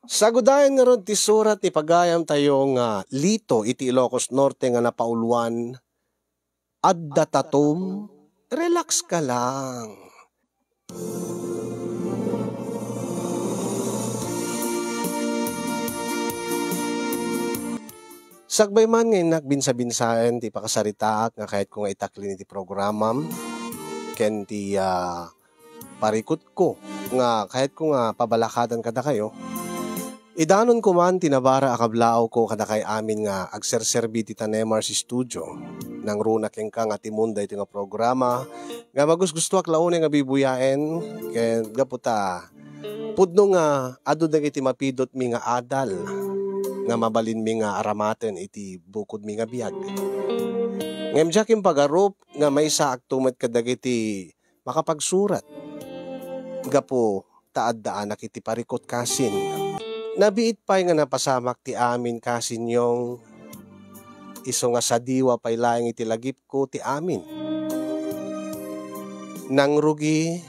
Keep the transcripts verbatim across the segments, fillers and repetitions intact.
Sagudayen ngarud ti surat ti pagayamtayo nga Lito iti Ilocos Norte nga napauloan, "Adda tatum, relax ka lang." Sakbay man nga innak binsa-binsaen ti pakasaritaak nga kayatko nga itaklin iti programam ken ti, ah, parikutko nga kayatko nga pabalakadan kadakayo, idanonko man ti nabara a kablaawko kadakay amin nga agserserbi ti Tanemars Studio. Nangruna kenka nga timon daytoy nga programa nga magusgustoak la unay nga bibuyaen, ken gapu ta pudno nga adu dagiti mapidutmi nga adal nga mabalinmi nga aramaten iti bukodmi nga biag. Ngem diak impagarup nga maysaakto met kadagiti makapagsurat gapu ta addaanak iti parikut kasin. Nabiit pay nga napasamak ti amin kasin Yong, isu nga sadiwa pay laeng iti lagipko ti amin. Nangrugi,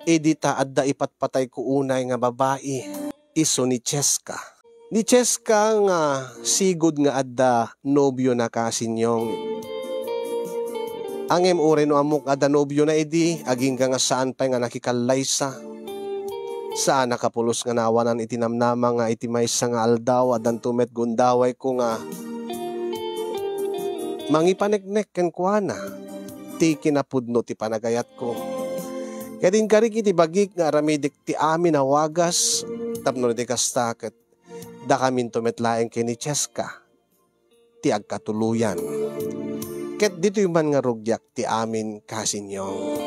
idi ta adda ipatpatayko unay nga babai, isu ni Cheska. Ni Cheska nga sigud nga adda nobiona kasin Yong. Ngem uray no ammok adda nobiona idi, agingga nga saan pay nga nakikallaysa. Saan a kapulos nga nawanan iti namnama nga iti maysa nga aldaw, addanto met gundawayko nga mangipaneknek kenkuana ti kinapudno ti panagayatko. Ket inkarik iti bagik nga aramidek ti amin a wagas, tapno iti kasta ket dakaminto met laeng ken ni Cheska ti agkatuloyan. Ket ditoy man nga rugiak ti amin kasin Yong.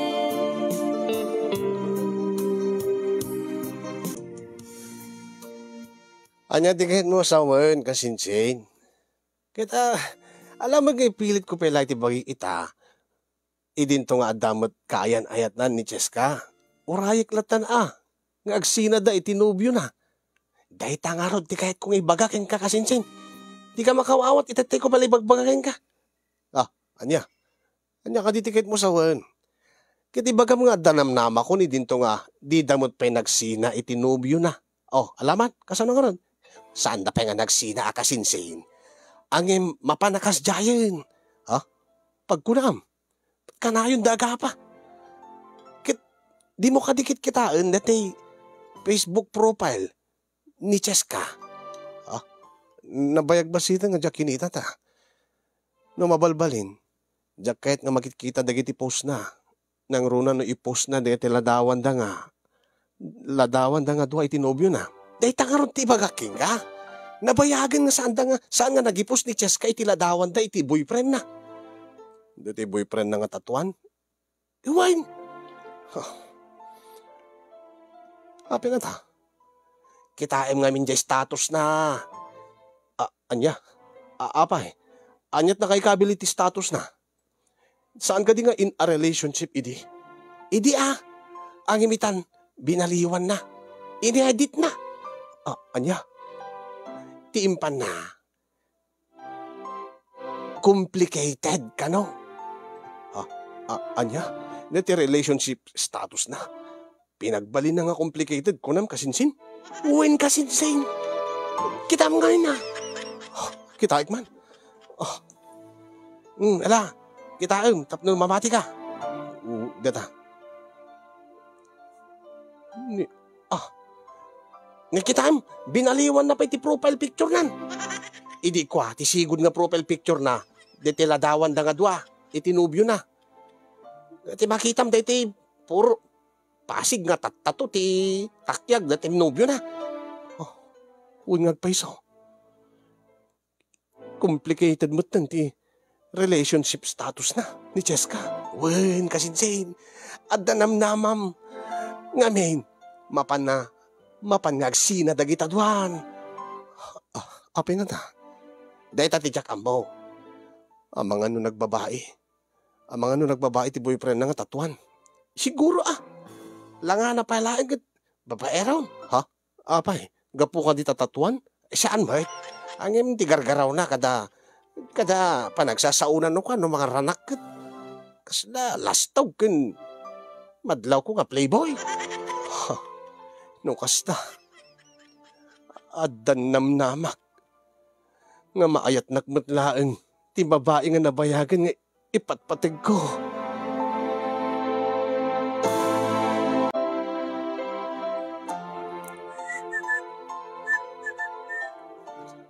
Ania ti kayatmo a sawen, kasinsin? Ket, ah, alam mo nga ipilitko pay la iti bagik ita, idinto nga adda met kaayan-ayatnan ni Cheska. Urayek lattan a nga agsinada iti nobiona. Dayta ngarud ti kayatko nga ibaga kenka, kasinsin. Dika makaw-awat, itattayko pay la ibagbaga kenka. Ah, ania? Ania kadi ti kayatmo sawen? Ket ibagam nga adda namnamakon idinto nga dida met pay nagsina iti nobiona. Oh, alaman, kasano ngarud? Saanda pay nga nagsina a kasinsin. Ngem mapan a kasdiayen. Ha? Pagkunam, kanayon da agapa. Ket dimo kadi kitkitaen daytoy Facebook profile ni Cheska? Ah, nabayag bassit nga diak kinita ta. No mabalbalin, diak kayat nga makitkita dagiti postna. Nangruna no i-postna dagiti ladawanda nga, ladawanda nga dua iti nobiona. Dayta ngarud ti ibagak kenka. Nabayagen nga saanda nga, saan nga nag-i-post ni Cheska iti ladawanda iti boyfriendna. Dagiti boyfriendna nga tatuan? Wen. Huh. Apay ngata? Kitaem ngamin diay statusna. A-, ania? A-, apay? Aniat nakaikabil iti statusna? Saan kadi nga in a relationship idi? Idi a, ngem itan, binaliwanna. Ineditna. A-, ania? Ti impanna. Complicated kano? A-, a-, ania? Daytoy relationship statusna. Pinagbalinna nga complicated, kunam, kasinsin? Wen, kasinsin. Kitaem ngamin a. Kitaek man. Oh. Hmm, ala, kitaem, tapno mamatika. Hmm, data. Ni, ah. Nga kitaem, binaliwanna pay ti profile picture nan. Idi kua, ti sigud nga profile picture na, daytoy ladawanda nga dua, iti nobiona. Ti makitam, daytoy puro Pasig nga tattato ti takiag daytoy nobiona. Oh, wen nga agpayso. Complicated metten ti relationship status na ni Cheska. Wen, kasinsin, adda namnamam. Ngamin, mapan na, mapan nga agsina dagita duan. Ah, apay ngata? Dayta ti diak ammo. Amangan no nagbabai. Amangan no nagbabai ti boyfriend na nga tatuan. Siguro, ah. Langana pay laeng ket babaeron. Ha? Apay, gapu kadi ta tatuan? Eh, saan met? Ngem ti gargarawna kada, kada panagsasaonan no kano mangaranak ket kasla lastog ken madlawko nga playboy. Ha? No kasta, Adda namnamak nga maayatnak met laeng ti babai nga nabayagen nga ipatpategko.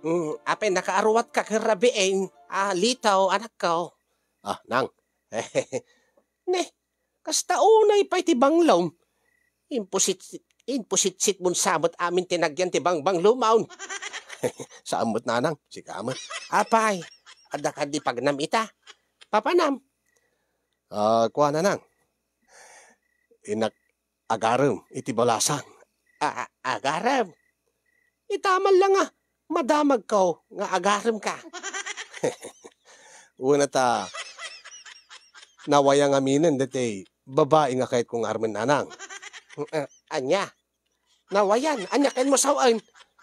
Mm, apay, nakaaruatka ken rabiin, a, Lito, anakko. Ah, nang. Ne, kasta unay pay ti banglom. Impusit-, impusisit mo sa met amin ti nagyan ti bangbanglomaon. Saan met, nanang, sika met. Apay, adda kadi pagnam ita? Papanam? Ah, kuana, nang. Innak agarem iti balasang. A-, a-, agarem? Ita man la nga madamagko nga agaremka. Wen ta, nawaya ngaminen daytoy babai nga kayatko nga armen, nanang. Eh, ania? Nawayan? Ania ket mo sawen?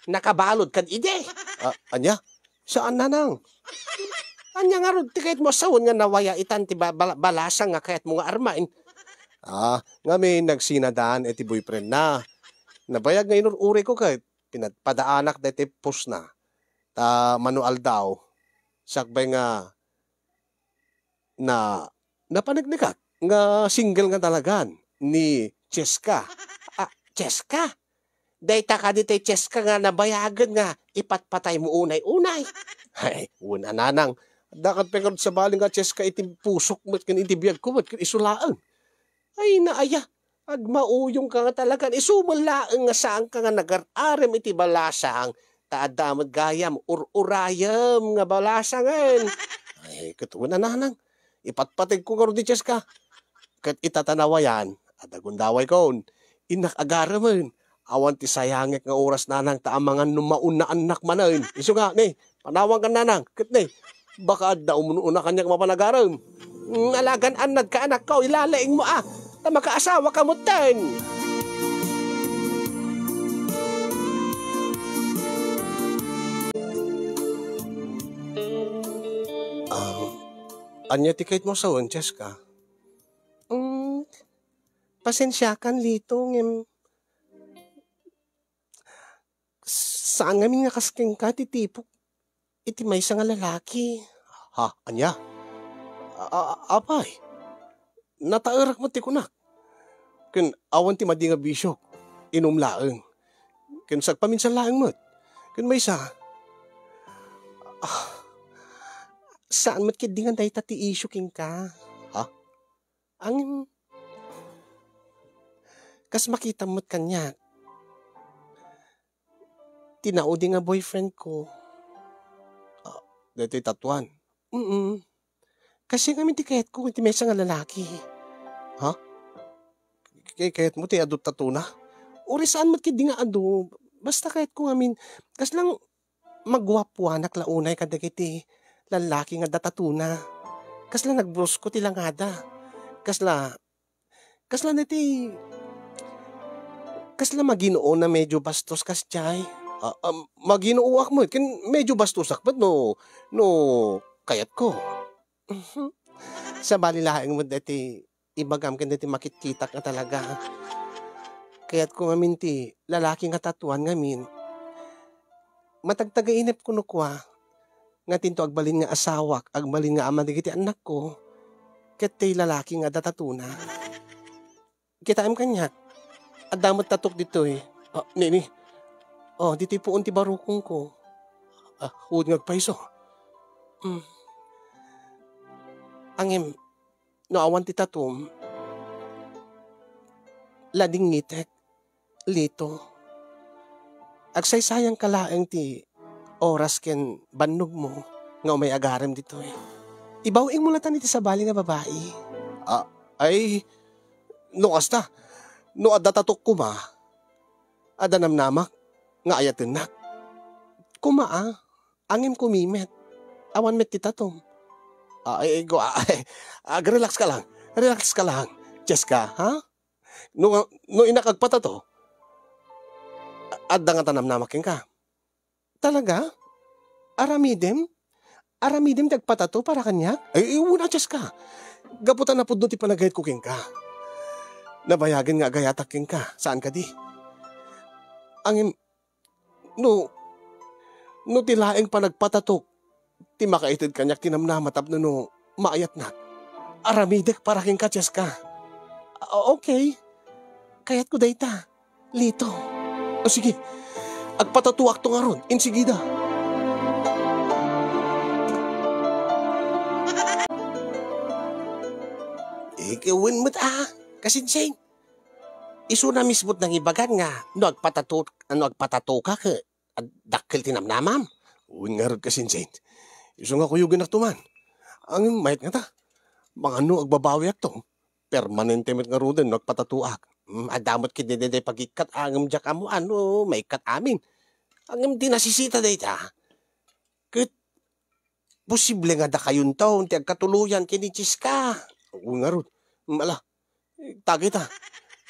Nakabalud kad idi? Ah, ania? Saan, nanang. Ania ngarud ti kayat mo sawen nga nawaya itan ti ba-, bala-, balasang nga kayat mo nga armen? Ah, ngamin nagsinadaan iti boyfriend na. Nabayag nga inur-uriko ket pinadpadaanak daytoy post na. Ta mano aldaw, sakbay nga na, napaneknekak nga single nga talagan ni Cheska. Ah, Cheska? Dayta kadi tay Cheska nga nabayagen nga ipatpatay mo unay-unay? Ay, wen a, nanang. Adda ket pay ngarud sabali nga Cheska iti pusok met ken iti biagko met ken isu laeng. Ay, naaya, agmauyongka nga talagan. Isu met laeng nga saanka nga nagar-arem iti balasang, ta adda met gayam ur-urayem nga balasangen. Ay, ket wen a, nanang, ipatpategko ngarud ni Cheska. Ket ita ta nawayan, adda gundaway kon. Innak agaremen. Awan ti sayangek nga oras, nanang, ta amangan no maunnaannak manen. Isu nga, ne, panawankan, nanang, ket ne, baka adda umunu-una kaniak mapan agarem. Mm, alagan annadka, anakko, ilalaing mo, a, ta makaasawa ka metten. Ah, ania ti kayat mo sawen, Cheska? Mm, pasensiakan, Lito, ngem saan ngamin nga kas kenka ti tipok iti maysa nga lalaki. Ha? Ania? A-, a-, apay? Nataerak met ti kunak. Ken awan ti madi nga bisiok. Inum laeng. Ken sagpaminsan laeng met. Ken maysa, ah, saan met ketdi nga dayta ti issue kenka. Ha? Ngem, kas makitam met kaniak, ti naudi nga boyfriend ko. Ah, daytoy tatuan. Mm. Kasia ngamin ti kayatko iti maysa nga lalaki. Ha? Kay-, kayat mo ti adu tatuna? Uray saan met ketdi nga adu. Basta kayatko ngamin, kasla maguapuanak la unay kadagiti lallaki nga adda tatuna. Kasla nagbrusko ti langada. Kasla, kasla daytoy, kasla maginoo na medyo bastos kasdiay. Ah, ah, maginooak met, ken medyo bastosak met no, no kayatko. Mhm. Sabali laeng met daytoy ibagam ken daytoy makitkitak nga talaga. Kayatko ngamin ti lalaki nga tatuan ngamin. Matagtagainep kuno kua, nga tinto agbalin nga asawak, agbalin nga ama dagiti annakko, ket ti lalaki nga adda tatuna. Kitaem kaniak, adda met tatok ditoy. Ah, nini. Oh, ditoy puon ti barukongko. Ah, uod nga agpayso. Mm. Ngem, no awan ti tatom, ladingitek, Lito. Agsaysayangka laeng ti oras ken bannogmo nga umay agarem ditoy. Ibaw-ingmo latan iti sabali nga babai. Ah, ay, no kasta, no adda tatok koma, adda namnamak nga ayatennak. Koma, a, ngem kumimet. Awan met ti tatom. Ah, ay, go, ah, ay, ag-relax ka lang. Relax ka lang. Cheska, ha? No, no innak agpatato, a-, adda ngata namnamak kenka. Talaga? Aramidem? Aramidem ti agpatato para kaniak? Ay, wen a, Cheska. Gapu ta napudno ti panagayatko kenka. Nabayagen nga agayatak kenka. Saan kadi? Ngem, No, no ti laeng panagpatatok ti makaited kaniak ti namnama tapno no maayatnak, aramidek para kenka, Cheska. Ah, okay. Kayatko dayta, Lito. O sige, agpatatuakto ngarud, insigida. Ikawen met a, kasinsin. Isuna mismot nangibagan nga no agpatato-, no agpatatoka ket ad-, dakkel ti namnamam. Wen ngarud, kasinsin. Isu nga kuyogenakto man. Ngem mayat ngata. Mangano agbabawiakto? Permanente met ngaruden no agpatatoak. Hmm, adda met ketdi daydiay pagikkat, ngem diak ammo no maikkat amin. Ngem ti nasisita dayta, ket posible nga dakayonto ti agkatuloyan ken ni Cheska. Wen ngarud. Hmm, ala, tagayta.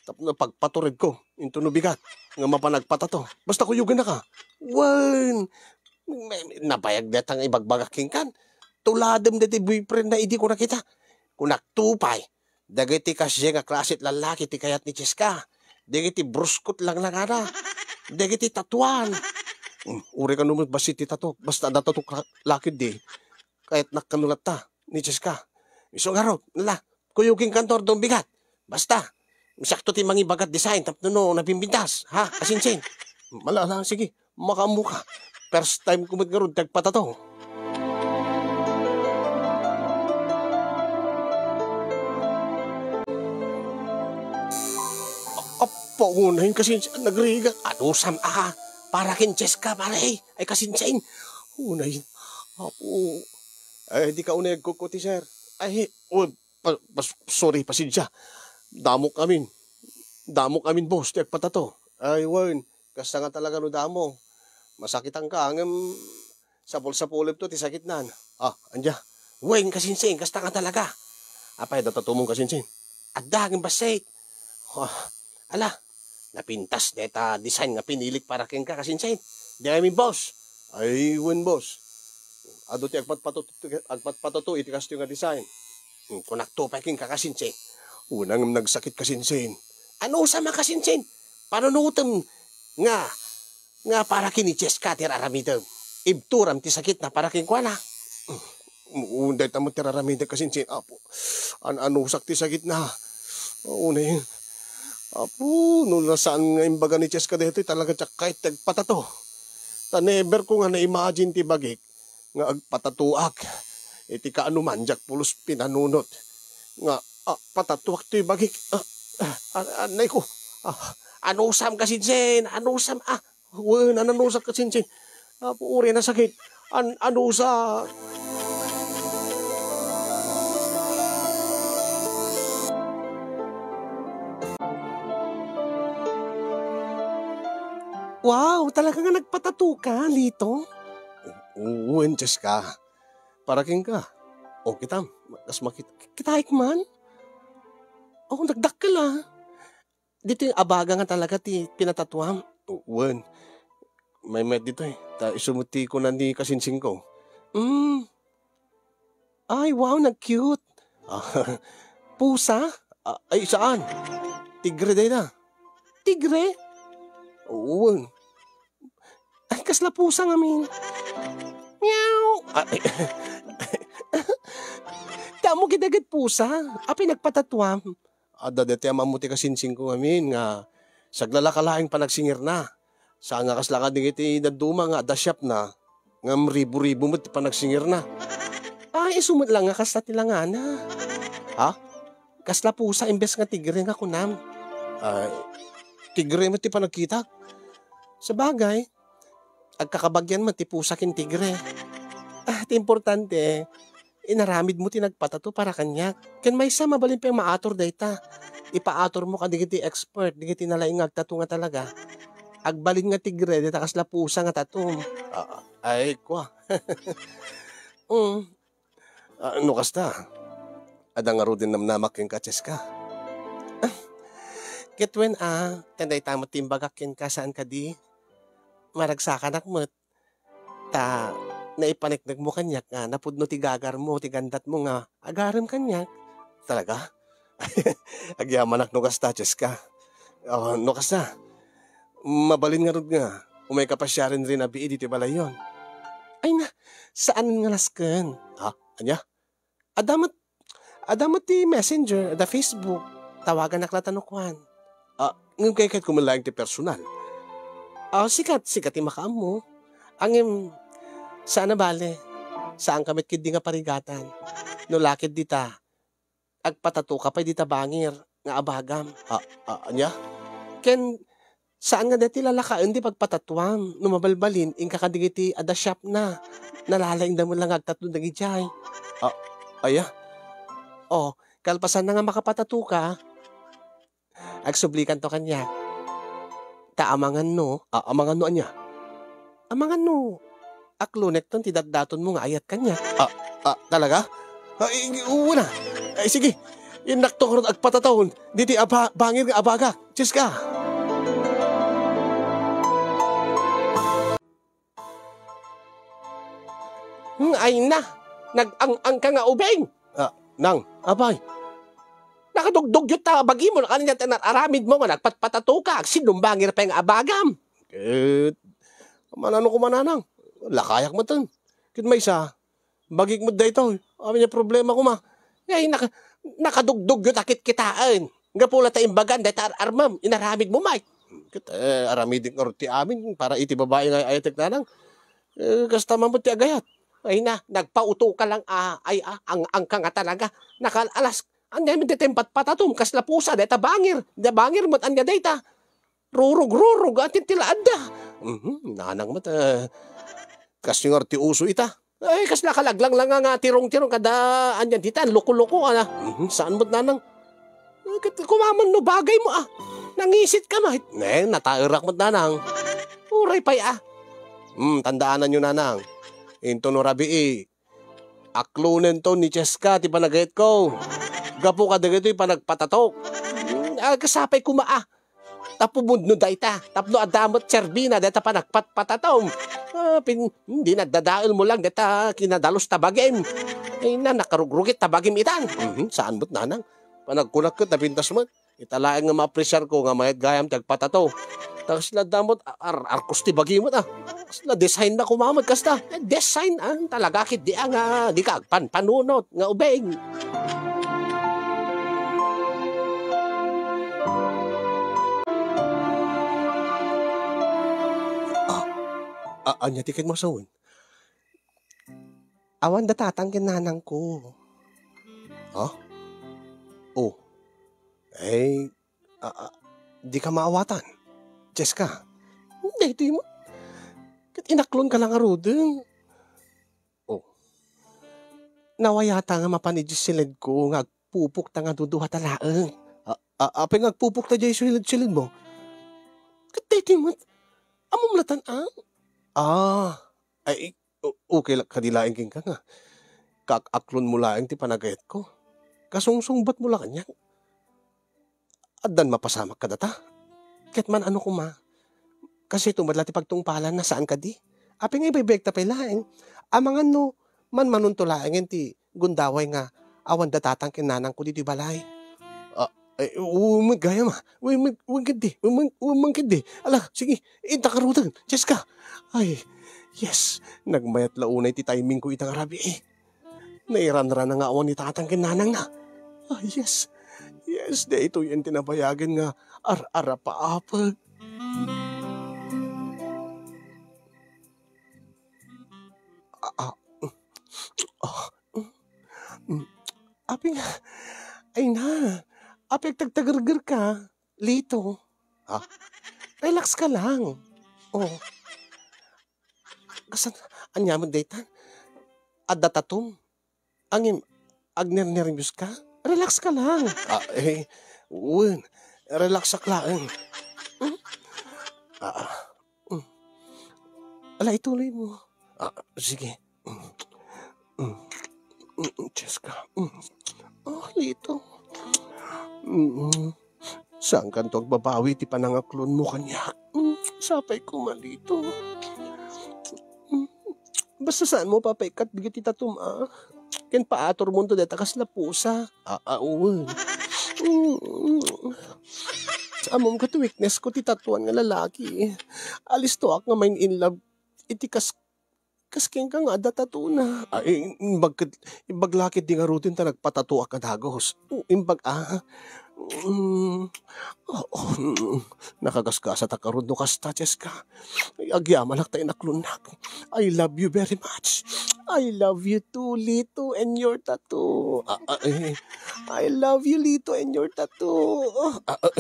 Tapno pagpaturedko, intono bigat nga mapan agpatato. Basta kuyogennaka. Wen, me-, nabayag dayta nga ibagbagak kenkan. Tuladem daytoy boyfriendna idi kunak ita. Kunakto pay, dagiti kasdiay nga klase ti lallaki ti kayat ni Cheska. Dagiti bruskot langlangana. Dagiti tatuan. Hmm, uray kano met bassit ti tatok. Basta adda tatok la-, lakiddi. Kayatnak kano latta ni Cheska. Isu ngarud, ala, kuyogenkanto, adda bigat. Basta, siakto ti mangibagat design tapno no nabimbintas, ha, kasinsin? Ala, ala, sige, makaammoka. First time ko met ngarud ti agpatato. Apo, unay, kasinsin, nagrigak. Anusam a, para ken Cheska, pare. Ay, kasinsin. Unay, apo. Ay, di ka unay agkukuti, sir. Ay, oh, pa-, pas-, sorry, pasensia. Damok amin. Damok amin, boss, ti agpatato. Ay, wen, kasta nga talaga no damo. Masakitanka, ngem sapul-sapulem to ti sakitnan. Ah, ania? Wen, kasinsin, kasta nga talaga. Apay, adda tatomon, kasinsin? Adda, ngem bassit. Ah, ala, napintas dayta design nga pinilik para kenka, kasinsin. Di amin, boss. Ay, wen, boss. Adu ti agpatpatuto, agpatpatuto iti kastoy nga design. Hmm, kunakto pay kenka, kasinsin. Unay ngem nagsakit, kasinsin. Anusam a, kasinsin? Panunotem nga, nga para ken ni Cheska ti aramidem. Ibturam ti sakitna para kenkuana. Hmm, dayta met ti aramidek, kasinsin, apo. An-anusak ti sakitna. Unay, apo, no saan nga imbaga ni Cheska daytoy, talaga diak kayat ti agpatato. Ta never ko nga na-imagine ti bagik nga agpatatoak iti kaanoman, diak pulos pinanunot nga, ah, patatoak toy bagik. Ah, ah, ah, anay ko. Ah, anusam, kasinsin, anusam, ah, wen, an-anusak, kasinsin. Apo, uray nasakit. An-, anusak. Wow, talaga nga nagpatato ka, Lito? U-, wen, Cheska. Para kenka. O, kitam, kas makit-, kitaek man. O, nagdakkel, ah. Ditoy abaga nga talaga ti pinatatuam. U-, wen. Maymayat ditoy. Ta isu met ti kuna ni kasinsingko. Mm. Ay, wow, nag-cute. Ah, pusa? Ah, ay, saan? Tigre dayta. Tigre? Wen. Ay, kasla pusa ngamin. Meow. Ah, ay. Damo gid dagiti pusa. Apay nagpatatuam? Adda daytoy a ammo ti kasinsingko ngamin nga saglalaka laeng panagsingirna. Saan nga kasla kadagiti dadduma nga adda siapna, ngem ribu-ribu met ti panagsingirna. Ay, isu met la nga kasta ti langana. Ha? Kasla pusa imbes nga tigre nga kunam. Ay, tigre met ti panagkitak. Sabagay, agkakabagian met ti pusa ken tigre. Ah, ti importante, inaramidmo ti nagpatato para kaniak. Ken maysa, mabalin pay maator dayta. Ipaatormo kadagiti expert, dagiti nalaing nga agtato nga talaga. Agbalin nga tigre, dayta kasla pusa nga tatom. Ah, ay, kua. Mm. Ah, no kasta, adda ngaruden namnamak kenka, Cheska. Ket wen a, ken dayta met ti imbagak kenka, saan kadi? Maragsakanak met. Ta naipaneknekmo kaniak nga napudno ti gagarmo, ti gandatmo nga agarem kaniak. Talaga? Agyamanak no kasta, Cheska. Ah, no kasta, mabalin ngarud nga Umayka pasiaren rin a bii ditoy balayyon. Ay na, saan nga nasken? Ha? Ania? Adda met, adda met ti Messenger, adda Facebook. Tawaganak la ta no kuan. Ah, ngem kayatko met laeng ti personal. Ah, sika, sika ti makaammo. Ngem, saan a bale. Saanka met ketdi nga parigatan. No la ketdi ta, agpatatoka pay dita bangir nga abagam. Ah, ah, ania? Ken, saan nga dayta ti lalakaen ti pagpatatoam? No mabalbalin, inka kadagiti adda shopna. Nalalaingda met la nga agtato dagidiay. Ah, aya? Oh, kalpasanna nga makapatatoka, agsublikanto kaniak. Ta amangan no, ah, amangan no ania? Amangan no, aklonekton ti datdatonmo nga ayat kaniak. Ah, ah, talaga? Ay, una. Ay, sige. Innakto ngarud agpatataw diti aba-, bangir nga abagak. Cheska. Hmm, ay na. Nag-ang-ang ka nga ubing. Ah, nang, apay. Nakadugdugyo ta bagimo, nakanian ta aramidmo nga nagpatpatato ka, agsinumbangir pay nga abagam. Ket, manano ko mananang? Lakayak met. Ket maysa, bagik met daytoy. Amin nga problema koma. Ay, naka-, nakadugdugyo ta kitkitaen. Gapu la ta imbagan dayta ar-armem, inaramid mo, Mike. Ket, eh, aramidek ngarud ti amin para iti babai nga ay-ayatek nanang. Eh, kasta man met ti agayat. Ay na, nagpauto ka lang, ah, ay, ah, ang, ang ka nga talaga. Nakal-alas, anya met dayta patpatatom, kasla pusa, dayta bangir. Da bangir met anya dayta. Rurog, rurog, atin ti laadda. Mhm, nanang met, eh, kas ngarud ti uso ita. Ay, kasla kalaglanglanga nga tirong-tirong kada anya ditan, loko-loko, ana. Mhm, saan met nanang? Eh, ket kumaman no bagay mo, ah. Nangisit ka met. Ne, nataerak met nanang. Uray pay, ah. Hmm, tandaanan yo, nanang. Into no rabii, aklonento ni Cheska ti panagayatko. Gapu kadagitoy panagpatatok. Hmm, ah, kasapay koma, ah. Ta pumudno dayta, tapno adda met serbina dayta panagpatpatatom. Ah, pin-, dina dadaelmo lang dayta kinadalus ta bagim. Ay na, nakarugrugit ta bagim itan. Mhm, saan met nanang? Panagkunak ket napintas met. Ita laeng nga maapresiarko nga mayat gayam ti agpatato. Ta kasla adda met, ar-, arkos ti bagim met, ah. Kasla design na koma met kasta. Eh, design, ah, talaga ketdi, ah, nga dika agpanpanunot nga ubing. Ah, a-, ania ti ket masawen? Awan da tatang ken nanangko. Ha? Oh. Eh, a, a, dika maawatan. Cheska. Daytoy mo. Ket inaklon ka lang ngaruden. Oh. Nawayata nga mapan idiay siledko nga agpupok ta nga duduha ta laeng. A, a, apay nga agpupok ta diay siled-siled mo? Ket daytoy met. Ammom latan, ah? Ah. Ay, o-, okay la kadi laeng kenka nga kaak-aklon mo laeng ti panagayatko. Kasungsungbat mo la kaniak. Addan mapasamak kadata? Ket man-ano koma? Kasito met la ti pagtungpalanna, saan kadi? Apay nga ibaybayagta pay laeng? Amangan no manmanonto laengen ti gundaway nga awan da tatang ken nanangko ditoy balay. Ah, eh, wen met gayam, ah. Wen met, wen ketdi, wen man, wen man ketdi. Ala, sige, inta ngaruden, Cheska. Ay, yes, nagmayat la unay ti timing ko ita nga rabii. Nairanrana nga awan ni tatang ken nanangna. Ah, yes. Yes, daytoyen ti nabayagen nga ar-arapaapag. Ah, ah, ah, mm. Apay nga, ay na, apay agtagtagerger ka, Lito. Ha? Relax ka lang. Oh. Kasan, ania met daytan? Adda tatom. Ngem, agnernerbios ka? Relax ka lang. Ah, eh, wen, relaxak laeng. Hmm? Ah, ah. Hmm. Ala, ituloy mo. Ah, sige. Hmm. Hmm. Hmm, Cheska. Hmm. Oh, Lito. Hmm. Saankanto agbabawi ti panangaklonmo kaniak? Hmm, sapay koma, Lito. Hmm, basta saanmo papaikkat dagiti tatom, ah. Ken paaturmonto dayta kasla pusa. Ah, ah, wen. Hmm. Ammom ket weakness ko ti tatuan nga lalaki. Alistoak nga main-in love iti kas-, kas kenka nga adda tatuna. Ay, imbag ket, imbag la ketdi ngaruden ta nagpatatuak a dagus. Imbag, ah. Mm. Oh, oh, mm. Nakagasgasatak ngarud no kasta, Cheska. Ay, agyamanak ta inaklonnak. I love you very much. I love you too, Lito, and your tattoo. Ah, ah, eh. I love you, Lito, and your tattoo. Ah, ah,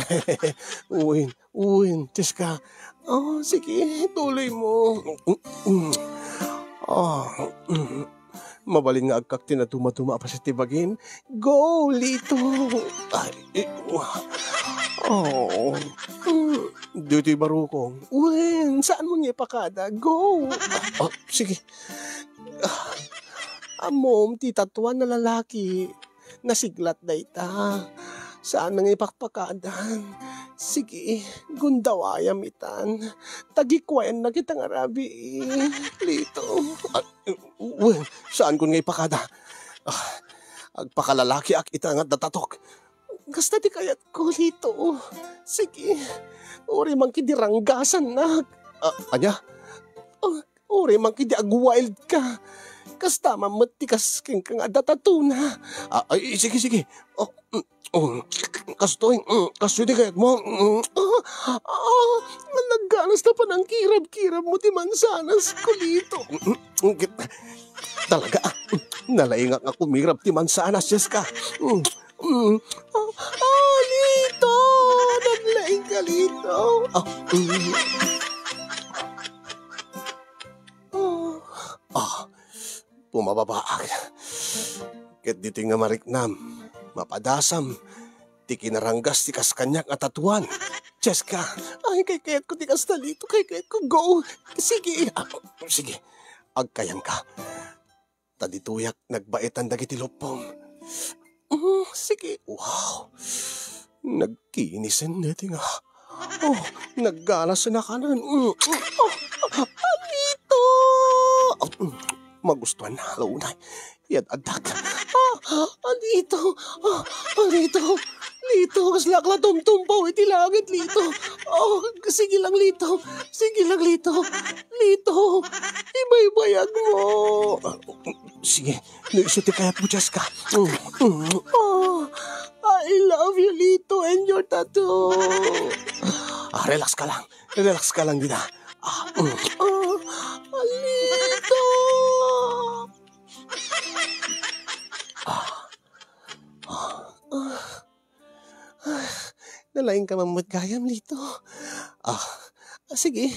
uy, uy, Cheska. Oh, sige, tuloy mo. Ah, mm. Mabalin nga agkak ti naduma-duma a paset ti bagim. Go, Lito! Ay, eh, wa-, oh. Mm, ditoy barukong. Wen, saan mo nga ipakada? Go! Ah, oh, sige. Ah, ammom, ti tatuan a lalaki. Nasiglat dayta. Saan nga ipakpakadan? Sige, gundawayam itan. Tagikuayannak ita nga rabii, Lito. Ah, Wen, saankon nga ipakada. Ah, agpakalalakiak ita nga adda tatok. Kasta ti kayatko, Lito. Sige, uray man ketdi ranggasannak. Ah, ania? Ah, uray man ketdi agwildka. Kasta man met ti kas kenka nga adda tatuna. Ah, ay, sige, sige. Oh, mm. Oh, kastoy, mm, kastoy ti kayatmo. Mm, ah, ah, nagganas ta panangkirab-kirab mo ti mansanas, Kulito. Mm, mm, talaga, ah, nalaingak nga kumirab ti mansanas, Cheska. Mm, mm, ah, ah, Lito! Naglaing ka, Lito! Ah, mm. Ah, ah, Bumababaag. Ket ditoy nga mariknam, mapadasam ti kinaranggas ti kas kaniak nga tatuan. Cheska, ay, kaykayatko ti kasta, Lito, kaykayatko. Go! Sige, ah, sige. Agkayamka. Ta ditoyak nagbaetan dagiti luppom. Mm, sige. Wow! Nagkinisen deti nga. Oh, naggalas na kanan. Mm, mm. Oh, Alito! Oh, mm. Magustuhan na, alunay. Yan, adak. Ah, Alito! Ah, Alito! Lito, kasla ka la tumtumpaw iti langit, Lito. Oh, sige lang, Lito. Sige lang, Lito. Lito, ibaybayag mo. Sige, no isu ti kayatmo, Cheska. Mm, mm. Oh, I love you, Lito, and your tattoo. Ah, relax ka lang. Relax ka lang dita. Ah, mm. Oh, Lito. Ah, ah, ah. Ah, nalaing ka man met gayam, Lito. Ah, ah, sige.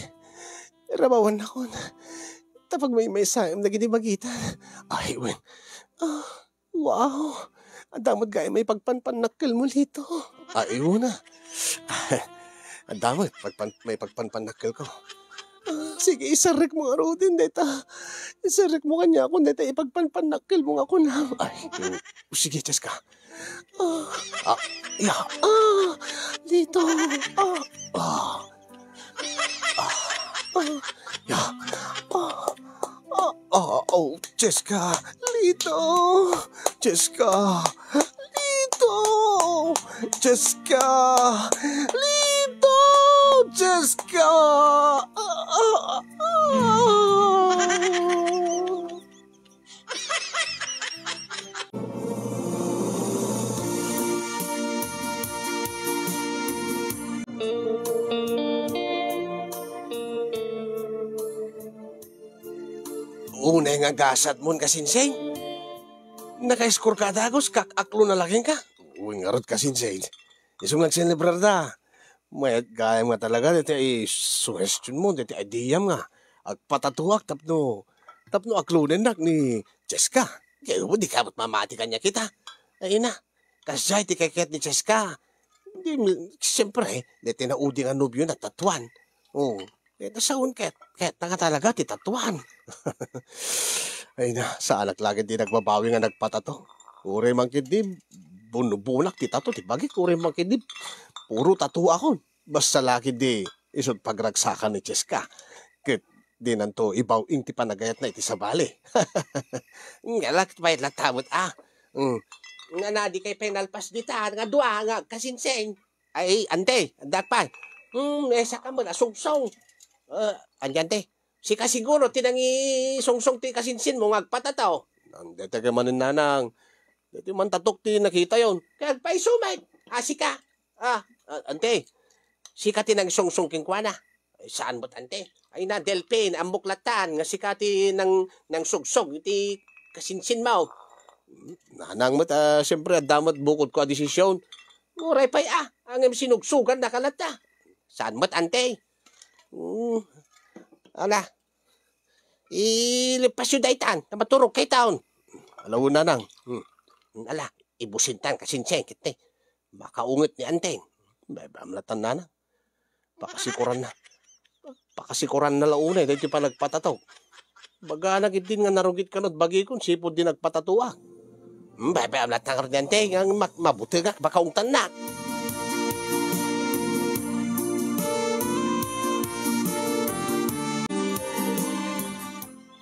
Rabawannakon. Ta pagmaymaysaem dagiti bagitan. Ay, wen. Ah, wow. Adda met gayam maipagpanpannakkelmo, Lito. Ay, una. Adda met pagpan-, maipagpanpannakkelko. Ah, sige, isarrekmo ngaruden dayta. Isarrekmo kaniakon dayta ipagpanpannakkelmo nga kunam. Ay, mm, sige, Cheska. Ah, ah, ya. Ah, Lito. Ah, ah. Ah, ah, ya. Ah, ah, ah, oh, Cheska. Lito. Cheska. Lito. Cheska. Lito. Cheska. Ah, ah, ah. Unay nga gasatmon, Kasinsing. Naka-score ka a dagus, kak-aklo na la kenka. Wen ngarud, Kasinsing. Isu nga agselebrar ta. Mayat gayam nga talaga dayta isuhestionmo, dayta ideam nga agpatatuak tapno, tapno aklonennak ni Cheska. Di, di ka met mamati kaniak ita. Ay na, kasdiay ti kaykayat ni Cheska. Di, siyempre, dayta naudi nga nobiona, tatuan. Oh, dayta saon ket, ket nga talaga ti tatuan. Ay na, saanak la ketdi nagbabawi nga nagpatato. Uray man ketdi, bunbunak ti tato ti bagik, uray man ketdi, puro tatuakon. Basta la ketdi, isut' pagragsakan ni Cheska. Ket dinanto ibaw-ing ti panagayatna iti sabali. Nga la ket pay latta met, ah. Mm. Nga na, dikay pay nalpas dita nga dua nga agkasinsing. Ay, ante, adda pay. Hmm, eh, saka mo, nasungsong. Ah, ante, ante. Sika siguro ti nangisungsong ti kasinsinmo nga agpatato. Ante, taga manen nanang. Dati man tatok ti nakitayon. Kaya agpaiso met. Ah, sika. Ah, ah, ante. Sika ti nangisungsong kenkuana. Ay, saan met, ante? Ay na, Delphin, ammok latan nga sika ti nang-, nangsungsong iti kasinsinmo. Hmm, nanang met, ah, siyempre, adda met bukodko a desisyon. Uray pay, ah, ngem sinugsugan na ka latta. Saan met, ante? Hmm. Ala. Ilipasyo daytan, ta maturog kayton. Ala, nanang. Hmm. Ala, ibusintan kasinsin, kit ni. Makaunget ni ante. Bebam latan, nanang. Pakasikuran na. Pakasikuran na la unay daytoy panagpatato. Baga na gid din nga narugit kano, bagikon sipud di nagpatatoak. Hmm, bebe, ablat na kardiente, nga mat-, mabutengak, baka ungtannak.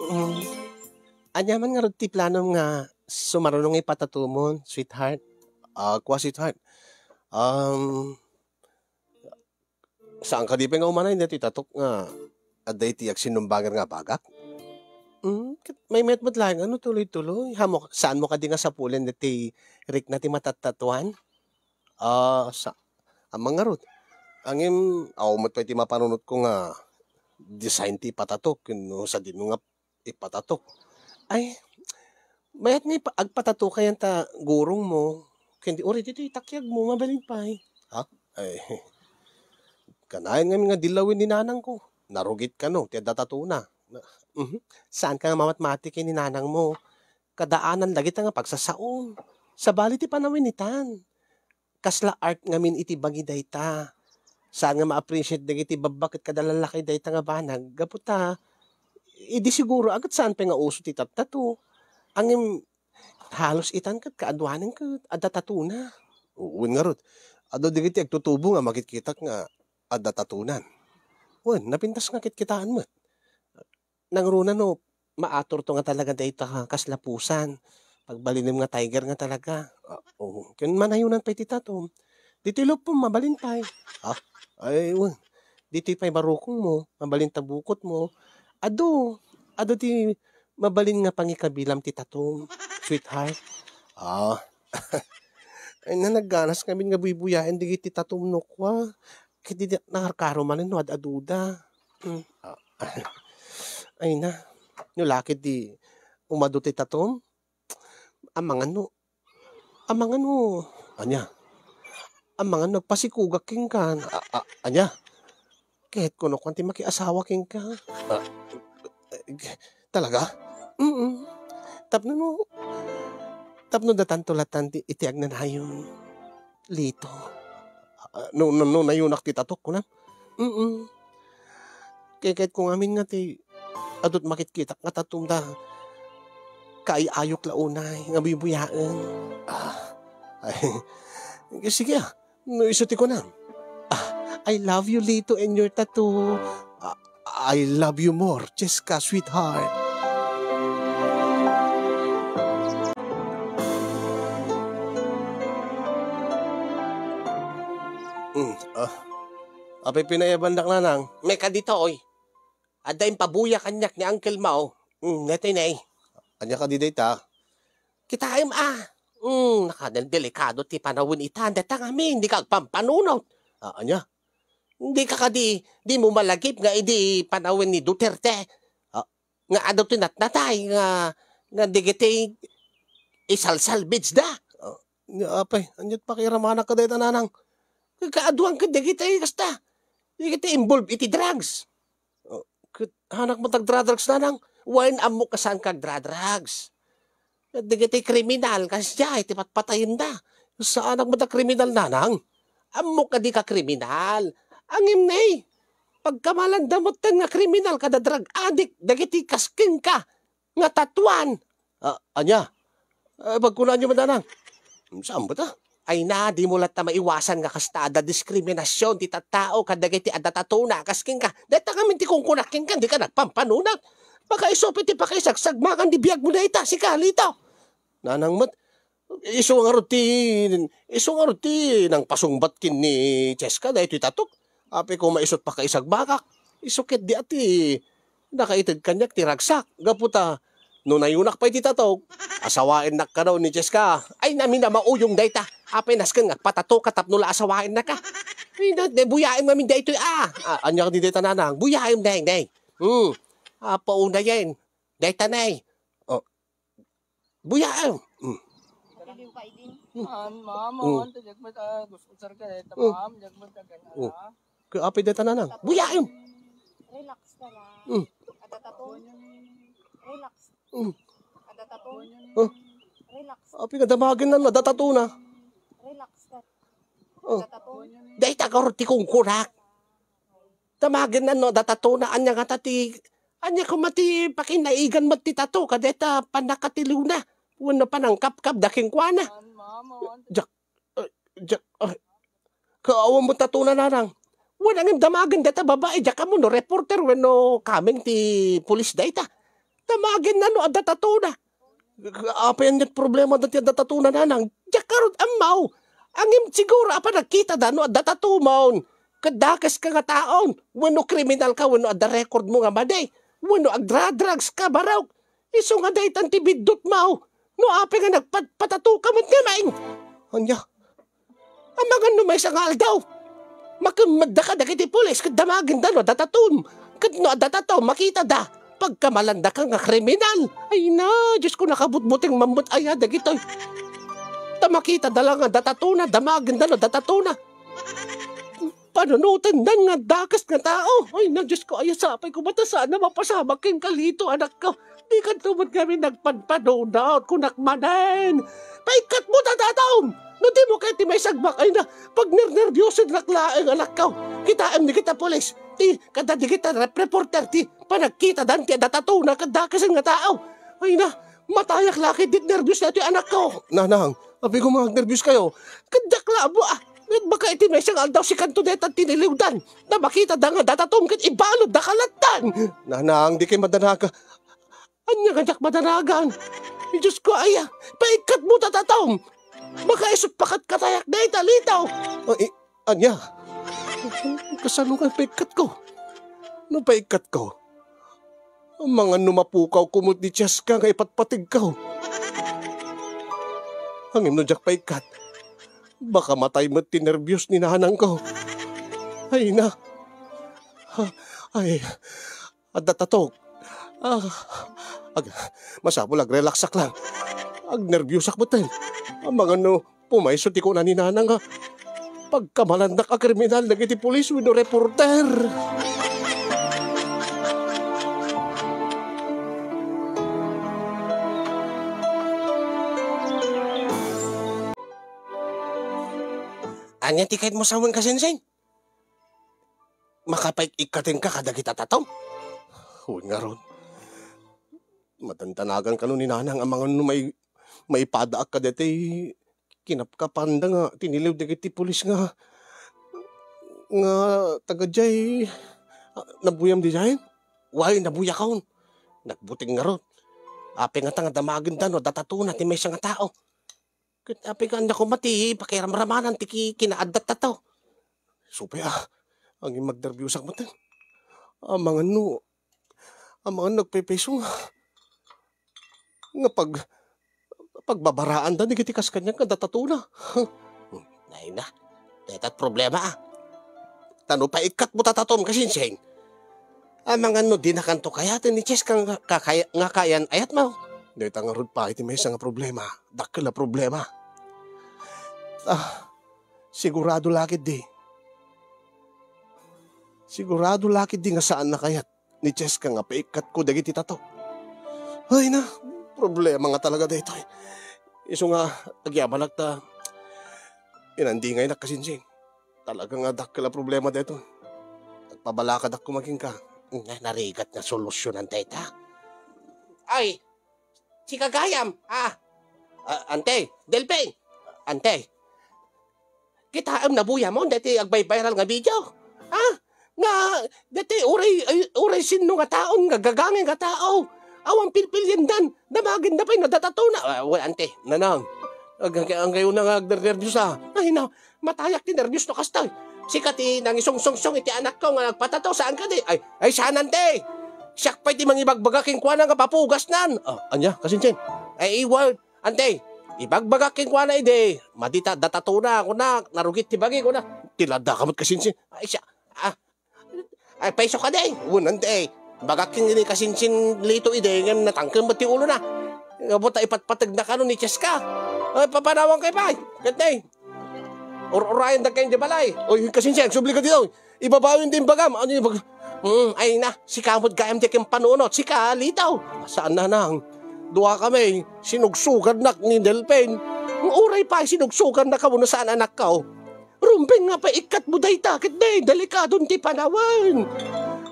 Hmm. Ania man ngarud ti planom nga sumarunong ipatatomon, sweetheart? Ah, kua, sweetheart. Um, Saan kadi pay nga umanay daytoy tatok nga adda iti agsinnumbanger nga abagak? Hmm, ket maymayat met laeng no tuloy-tuloy. Haanmo, saanmo kadi nga sapulen daytoy rikna ti matattatuan? Ah, sa-, ammang ngarud. Ngem, awan met pay ti mapanunotko nga design ti ipatatok, no sadino nga ipatatok. Ay, mayat nga ipa-, agpatato kayan ta gurongmo, ken di, uray ditoy takyagmo, mabalin pay. Ha? Ay, kanayon ngamin nga dillawen ni nanangko. Narugit kano, ti adda tatona. Na, mhm. Saan ka nga mamatmati ken ni nanangmo? Kadaanan dagita nga pagsasaom. Sabali ti panawen itan. Kasla art ngamin iti bagi dayta. Saan nga ma-appreciate dagiti babba ket kada lallaki dayta nga banag, gapu ta, idi siguro, a, ket saan pay nga uso ti tattato. Ngem, halos itan ket kaaduanan ket adda tatona. Wen ngarud, adu dagiti agtutubo nga makitkitak nga adda tatonan. Wen, napintas nga kitkitaan met. Nangruna no maaturto nga talaga dayta nga kasla pusan. Pagbalinem nga tiger nga talaga. Ah, oo. Ken manayonan pay ti tatom. Ditoy lupom, mabalin pay. Ah, ay, wen. Ditoy pay barukongmo, mabalin ta bukotmo. Adu, adu ti mabalin nga pangikabilam ti tatom, sweetheart. Ah. Ay, na, nagganas ngamin nga buybuyaen dagiti tatom no kua. Ket di, nakarkaro manen no ad-aduda. Hmm. Ah, ay na, no lakit di umadu ti tatom, amangan no, amangan no, ania? Amangan no agpasikugak kenka. A-, a-, ania? Ket kuno kuan ti makiasawa kenka. Ah, eh, talaga? Mm. Tapno no, tapno datanto latan ti iti agnanayon. Lito. Ah, no, no, no, nayonak ti tatok, kunam? Mm. Keketko ngamin nga ti adut makitkitak nga tatom da kaay-ayok la unay nga buybuyaen. Ah, ay, sige, ah. No isu ti kunam. Ah, I love you, Lito, and your tattoo. Ah, I love you more, Jessica, sweetheart. Mm, ah. Apay pinayabandak, nanang? May kaditoy. Adda impabuya kaniak ni uncle mo. Mm, nete ne. Ania kadi dayta? Kitaem a. Mm, nakadelikado ti panawen itan. Deta ngamin, di ka agpampanunot. Ah, ania? Di ka kadi, di mo malagip nga idi panawen ni Duterte, ah, nga adu ti natnatay nga, nga digiti isalsalbage da. Ah, nia apay, aniat pakiramanak ka dayta, nanang? Kaaduan ket digiti kasta, digiti involved iti drugs. Ah, ket anak mo tagdradrugs, nanang? Wen, ammok nga saan ka agdradrugs. Dagiti kriminal, kasdiay ti patpatayenda. Saanak met a kriminal, nanang? Ammok a dika kriminal. Ngem ne, pagkamalanda met nga kriminal kada drug addict, dagiti kas kenka nga tatuan. Ah, ania? Ah, pagkunaanyo met, nanang? Saan met a? Ay na, di mo latta maiwasan nga kasta adda diskriminasyon ti tattao kadagiti adda tatona kas kenka. Dayta ngamin ti kunkunak kenka, dika nagpampanunot. Pakaiso pay ti pakaisagsagmakan ti biagmo dayta, sika, Lito. Nanang met, Isu ngarud ti, isu ngarud ti nangpasungbat ken ni Cheska daytoy tatok. Apay koma isut' pakaisagmakak. Isu ketdi a ti nakaited kaniak ti ragsak. Gapu ta, no nayunak pay ti tatok, asawaennak kano ni Cheska. Ay, namin a mauyong dayta. Apay nasken nga agpatatoka tapno la asawaennaka. Ay, na, de, buyaem ngamin daytoy, ah. Ah, ania kadi dayta, nanang? Buyaem, neng, neng. Hmm. Apa unayen? Dayta, neng. Oh. Buyaem. Hmm. Ma'am, ma'am, Hmm. ma'am, diak met, ah, gusto, sir, ka, eh, Hmm. ma'am, diak met, ah, ganyan, Oh. ah. Kaya apay dayta, nanang? Buyaem. Relax ka lang. Hmm. Ada tattoo? Relax. Hmm. Ada tattoo? Oh. Relax. Apay nga damagen na, ada tattoo na. Relax ka. Oh. Ada tattoo? Dayta ngarud ti kunkunak. Damagen na no, ada tattoo na, ania ngata ti, ania koma ti pakinaigan met ti tattoo, kadayta pannakatiliwna, wenno panangkapkap da kenkuana. Diak, eh, diak, eh, kaawan mo tattoo na, nanang. Wen, ngem damagen dayta babai, diak ammo no reporter wenno kameng ti pulis dayta. Damagen na no, adda tattoo na. Apay aniat problema dati adda tattoo na, nanang? Diak ngarud ammo. Ngem siguro a panagkitada no adda tattoo mon. Ket dakeska nga taon. Wenno kriminal ka, wenno adda record mo nga madi. Wenno agdra-drugs ka, barok. Isu nga daytan ti biddut mo. No apay nga nagpatpatato ka met ngamin? Ania? Amangan no maysa nga aldaw, makemmedda kadagiti pulis ket damagenda no adda tattoo. Ket no adda tattoo, makitada, pagkamalandaka nga kriminal. Ay na, Diyos ko, nakabutbuteng mammet aya dagitoy. Ta makitada la nga adda tattoo na, damagenda no adda tattoo na. Panunotendan nga dakes nga tao. Ay na, Diyos ko, aya sapay ko, mata saan a mapasamak ken Kalito, anakko. Dikanto met ngamin nagpadpadunot, kunak manen. Paikkat mo, tatatom! No di mo kayat ti maisagmak, ay na, pagnernerbiosek laeng, anakko. Kitaem dagita pulis, ti, kada dagita rep-, reporter, ti, panagkitadan ti adda tattoo na, kada kasen nga tao. Ay na, matayak la ket dit nerbios na ti anakko. Nanang, apay ko nga agnerbios kayo? Kaddak la, abo, ah. Ket baka iti maysa nga aldaw, sikanto dayta tiniliwdan. Ta makitada nga adda tattoo ket ibaludda ka lattan. Nanang, di kay madanagan. Ania nga diak madanagan? Ay, Diyos ko, aya, paikkat mo, tatatom. Baka isut' pakatkatayak dayta, Lito. Ay, ania? Kasano nga paikkat ko? No paikkat ko, amangan no mapukaw ko met ni Cheska nga ipatpategko. Ngem no diak paikkat, baka matay met ti nerbios ni nanangko. Ay na. Ha, ay, adda tattoo. Ah, ag-, masapul agrelaksak lang. Agnerbiusak metten. Amangan no pumayso ti kuna ni nanang nga pagkamalandak a kriminal dagiti pulis wenno reporter. Ania ti kayatmo sawen, Kasinsing? Makapaik-ikkatenka kadagita tattoo? Wen ngarud, madandanagan kano ni nanang amangan no mai-, maipadaak kadagiti kinapkapanda nga tiniliw dagiti pulis nga, nga taga jay, ah, nabuyam diay? Way, nabuyakon. Nagbuteng ngarud. Apay ngata nga damagenda no adda tattoo na ti maysa nga tao? Ket apay nga ania koma ti pakiramramanan ti ki-, kinaaddatta tattoo? Supay, ah, agin magnerbiusak metten. Amangan no, amangan no agpaypayso nga, nga pag-, pagbabaraanda dagiti kas kaniak nga adda tattoo na. Ay na, dayta ti problema, ah. Ta no paikkatmo ta tattoo, Kasinsing, amangan no dinakanto kayaten ni Cheska nga kakay-, nga kayan-ayatmo. Dayta ngarud pay ti maysa nga problema. Dakkel a problema. Ah, sigurado la ketdi. Sigurado la ketdi nga saan a kayat ni Cheska nga paikkatko dagiti tattoo. Ay na, problema nga talaga daytoy. Isu nga agyamanak ta inandingaynak, Kasinsing. Talaga nga dakkel a problema daytoy. Agpabalakadak koma kenka. Nga narigat nga solusionan dayta. Ay, si gagayam, ah. Ah, ante, Delping. Ante. Kitaem nabuyamon daytoy agviral nga video. Ah, nga daytoy uray, ay, uray sinno nga taon nga gagangay nga tao. Awan pilpiliendan. Damagenda pay no adda tattoo na. Ah, well, ante, nanang. Ag-, ag-, anggayo na nga agnernerbiosa. Ay, na, matayak ti nerbios no kastoy. Sika ti nangisungsongsong iti anakko nga nagpatato, saan kadi? Ay, ay, saan, ante? Siak pay ti mangibagbaga kenkuana nga papugasnan. Ah, ania, kasinsin? Ay, iwan, ante, ibagbagak kenkuana idi, madi ta datatona, kuna, narugit ti bagi, kuna. Ti ladda ka met, kasinsin. Ay, siya, ah, Ay, payso kadi. Wen, ante, bagak ken ni kasinsin Lito idi, ngem natangken met ti ulona. Ngem ta ipatpategna kano ni Cheska. Ay, papanawangkayo pay. Ket ne, ur-urayen dagkayo di balay. Oy, kasinsin, agsubli ka ditoy. Ibabawen ti imbagam. Ania ibag-, Hmm, ay na, sika met gayam ti kimpanunot. Sika, Lito. Saan, nanang? Dua kami, sinugsugannak ni Delpin. Uray pay, sinugsugannak kamo no saan, anakko. Rumbeng nga pay ikkatmo dayta, ket ne, delikadon ti panawen.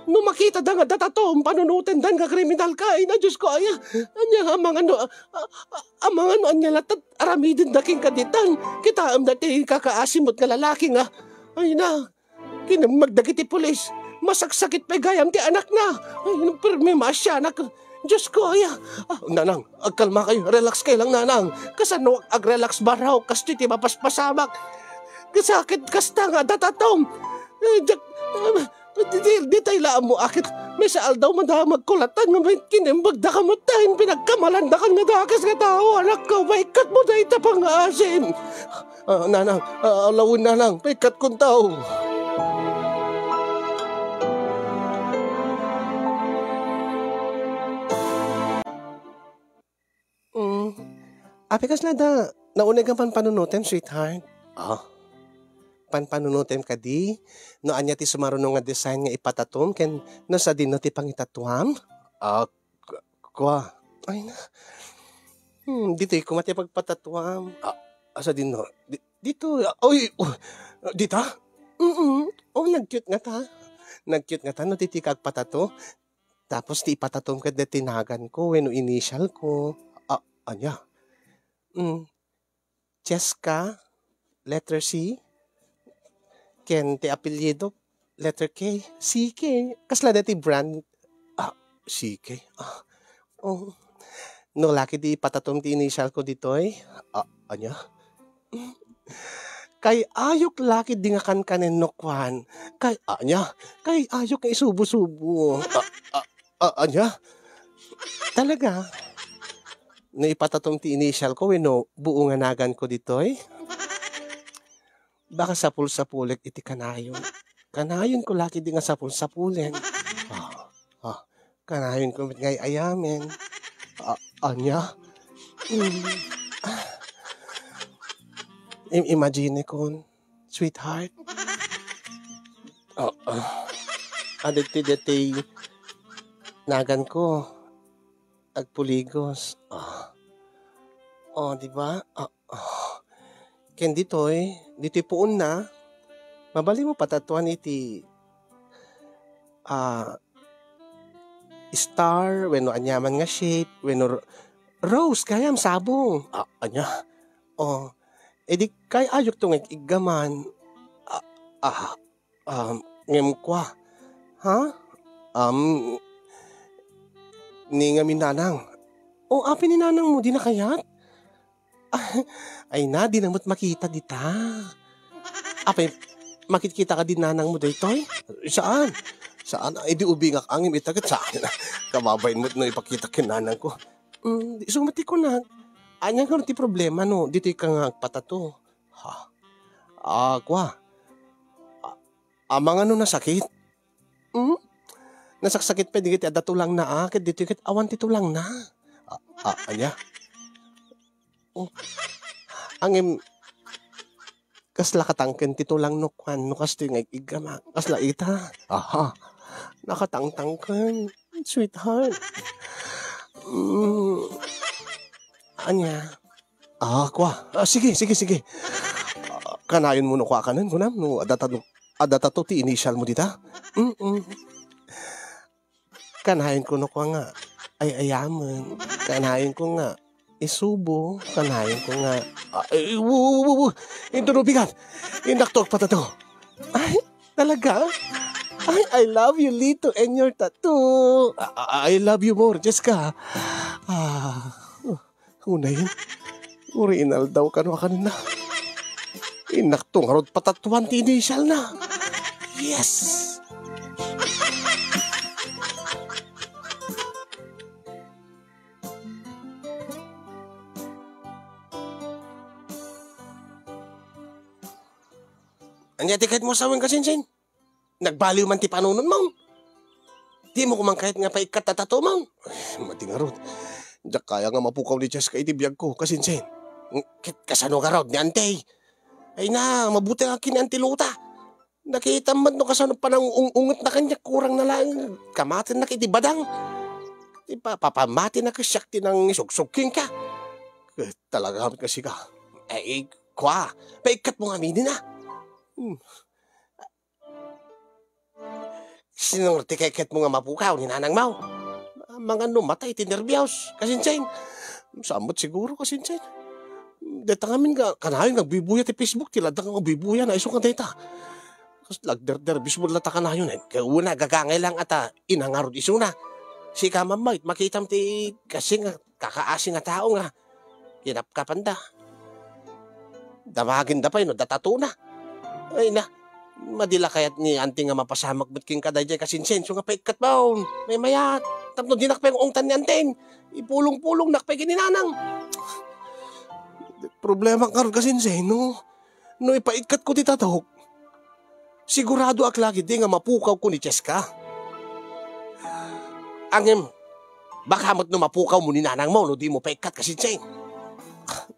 No makitada nga datatom, panunotendan nga kriminal ka, ay na, Diosko, aya, ania, amangan no, a, a, amangan no ania latta aramidenda kenka ditan. Kitaem dayta kakaasimot nga lalaki nga, ay na, kinemmeg dagiti pulis. Masaksakit pay gayam ti anakna. Ay, permi maasianak. Diosko, aya. Ah, nanang, agkalmakayo. Relax kayo lang, nanang. Kasano ag-relax, baro? Kastoy ti mapaspasamak. Kasakit kasta nga datatom. Eh, diak, ah, di, di, di tayo laam mo akit. Maysa aldaw, madamag kulatan nga may kinembag da kamutin. Pinagkamalan da kan nga dakas nga tao, anakko. Maikat mo da ita pangaasim. Ah, nanang, ah, lawen, nanang, paikkatkon tao. Mm. Apay kasla da, nauneg nga panpanunotem, sweetheart? Ah, panpanunotem kadi? No ania ti sumaruno nga design nga ipatatom ken no sadino ti pangitatuam? Ah, Kua, ay na. Hmm, ditoy koma ti pagpatatuam. Ah, asa din, no? Di-, dito, ah, oy, oh, dita? Mm-mm. Oh, nag-cute nga ta. Nag-cute nga ta, no, ditoy ka agpatato. Tapos ti ipatatom ket deti nagan ko, wenno initial ko. Ah, anya? Mm. Cheska, letter C, ken ti apelyido, letter K, C K. Kasla daytoy brand? Ah, C K. Ah, oh. No, laki di ipatatom ti initial ko ditoy? Ah, anya? Kay ayok laki di nga kankanen no kuan. Kay, anya? Kay ayok nga isubo-subo. Ah, ah, ah, anya? Talaga? No ipatatom ti initial ko wenno buo nga nagan ko ditoy? Baka sapul-sapulek iti kanayon. Kanayon ko laki di nga sapul-sapulek. Ah, ah, kanayon ko met nga ay-ayamen. Ah, anya? Mm. Ah. Im-, imagine ko, sweetheart. Ah, ah. Adit ti deti nagan ko. Agpuligos. Ah. Oh, di ba? Ah, ah. Ken ditoy, ditoy puonna, mabalin mo patatuan iti, ah, star, wenno aniaman nga shape, wenno r-, rose, gayam sabong. Ah, anya? Oh, edi kay ayok to nga iggaman. Ah, ah, Um, ngem kua, ha? Um, ni ngamin nanang. O, apay ni nanang mo, di na kayat? Ay na, di na met makita dita. Apay, makitkita ka di nanang mo daytoy? Saan? Saan? Ay, di ubingak angin, itagat sa akin. Kababain mo no ipakita ken nanang ko. Mm, di, sumat ti kunag. Anya nga ti problema no, ditoy ka nga agpatato. Ha? Ah, kua. Amangan no nasakit? Hmm? Nasaksakit pay dagiti adda tulangna, a, ket ditoy ket awan ti tulangna. A, a, ania? Oh. Ngem, kasla katangken ti tulang no kuan, no kastoy nga igama. Kasla ita. Aha. Nakatangtangken, sweetheart. Mm. Ania? Ah, kua. Ah, sige, sige, sige. Ah, kanayon mo no kua kanen, kunam, no, adda ta-, adda tato ti initial mo dita? Mm-mm. Kanayon ko no kua nga, ay, ayamen. Kanayon ko nga, isubo. Kanayon ko nga, ah, eh, wo, wo, wo, wo. Inturubigan. Indaktok pa tato. Ay, talaga? Ay, I love you, Lito, and your tattoo. Ah, ah, I love you more, Jessica. Ah, Unayen. Uray inaldaw kano a kanina. Innakto ngarud patatuan ti initial na. Yes! Ania ti kayatmo a sawen, Kasinsin? Nagbaliw man ti panunotmo? Dimo koma kayat nga paikkat ti tatomon? Ay, madi ngarud. Diak kaya nga mapukaw ni Cheska iti biagko, Kasinsin. Ket kasano ngarud ni Auntie? Ay na, mabuti nga kin ni Auntie Luta. Nakitam met no kasano panangung-ungetna kaniak, kurang na laeng kamatennak iti badang. Ti pa-, papamatinak siak ti nangisugsug kenka. Ket talaga met nga sika. Ay, kua, paikkatmo ngamin ina. Hmm. Sino ti kayatmo nga mapukaw ni nanangmo? Amangan no matay ti nerbios, Kasinsin. Saan met siguro, Kasinsin. Dayta ngamin nga kanayon nga agbubuya ti Facebook, ti ladda nga agbubuya, na isu nga dayta. Kas lagderder, bismo latta kanayon, eh. Kaya una, gagangay lang ata, inangarod isuna. Sika, mammayt, makitam ti kasi nga kakaasi nga tao nga kinapkapanda. Damagenda pay no datatona. Ay na, madila kayat ni Auntie nga mapasamak met kenka daydiay Kasinsin, isu nga paikkat baon. Maymayat, tapno dinak pay ungtan ni Auntie. Ipulong-pulongnak pay ken ni Nanang. Problema ngarud Kasinsin, no? No ipaikkatko ti tatok, siguradoak la ketdi nga mapukawko ni Cheska. Ngem, baka met no mapukawmo ni nanangmo no dimo paikkat, Kasinsin.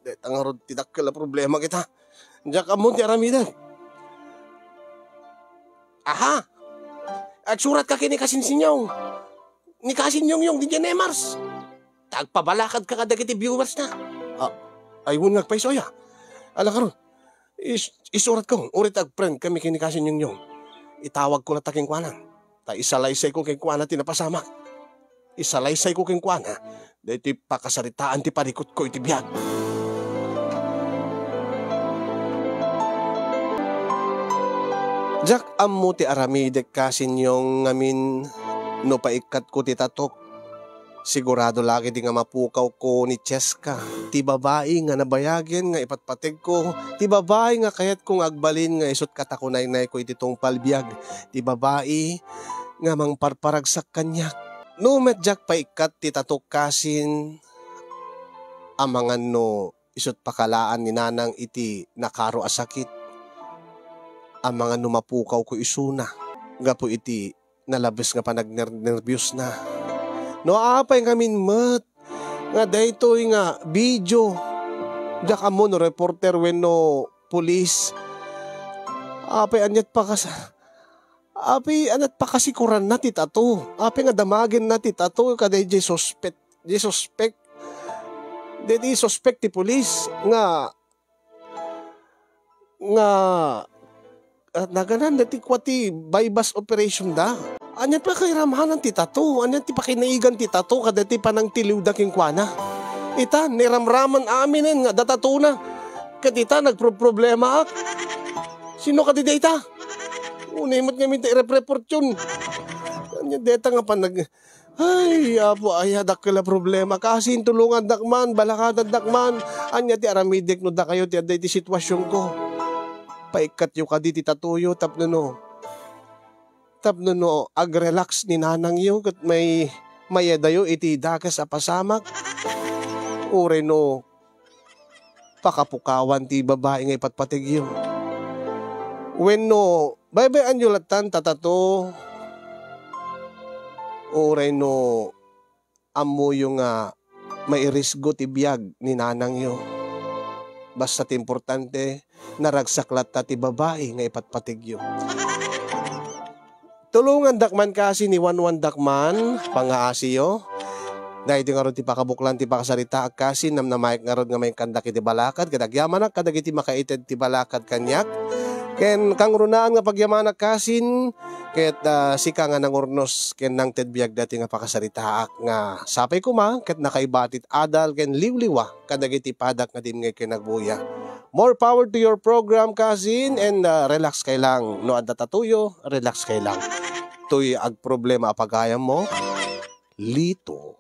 Dayta ngarud ti dakkel a problema, kita. Diak ammo ti aramidek. Aha! Agsuratka ken ni Kasinsinyong. Ni Kasinnyongyong diay Nemars. Ta agpabalakadka kadagiti viewers na. Ah, ay, wen nga agpayso aya. Ala karon, is-, isuratko, uray ta agfriend kami ken ni Kasinnyongyong. Itawagko latta kenkuana. Ta isalaysayko kenkuana ti napasamak. Isalaysayko kenkuana daytoy pakasaritaan ti parikutko iti biag. Diak ammo ti aramidek, Kasinnyong, ngamin no paikkatko ti tatok. Sigurado la ketdi nga mapukawko ni Cheska, ti babai nga nabayagen nga ipatpategko, ti babai nga kayatko nga agbalin nga isut' katakunaynayko iti tungpal biag, ti babai nga mangparparagsak kaniak. No met diak paikkat ti tatok, Kasin, amangan no isut' pakalaan ni Nanang iti nakaro a sakit, amangan no mapukawko isuna gapu iti nalabes nga panagnernerbiosna. No apay ngamin met nga daytoy nga video, diak ammo no reporter wenno pulis, apay aniat pakas-, apay aniat pakasikuranna ti tato? Apay nga damagenna ti tato kadaydiay suspek, di suspek, di, di suspek ti pulis nga nga, ah, naganan dati kua ti buy-bust operation da. Ania ti pakairamhanan ti tato? Ania ti pakinaigan ti tato kadati panangtiliwda kenkuana? Ita, nairamraman aminen nga datatona. Ket ita, nagproproblemaak. Sino kadi dayta? Unay met ngamin ta irepreportyon. Ania dayta nga panag-, Ay, Apo, aya dakkel a problema. Kasin, tulongandak man, balakadandak man. Ania ti aramidek no dakayo ti adda iti situasionko? Paikkatyo kadi ti tatoyo tapno no, tapno no agrelax ni nanangyo ket may, mayadayo iti dakes a pasamak. Uray no pakapukawan ti babai nga ipatpategyo. Wenno, baybay-anyo lattan ta tato, uray no ammoyo nga mairisgo ti biag ni nanangyo. Basta ti importante, naragsak latta ti babai nga ipatpategyo. Tulongandak man kasi ni wanwandak man, pangaasiyo. Daydi ngarud ti pakabuklan ti pakasaritaak kasi, namnamaek ngarud nga maikkandak iti balakad, ket agyamanak kadagiti makaited ti balakad kaniak. Ken kangrunaan nga pagyamanak kasin, ket, ah, sika nga nangurnos ken nangted biag dati nga pakasaritaak nga sapay koma ket nakaibatit adal ken liwliwa kadagiti padak nga dimngeg ken nagbuya. More power to your program, kasin, and, ah, relax kay lang. No adda tatoyo, relax kay lang. Toy agproblema a pagayammo, Lito.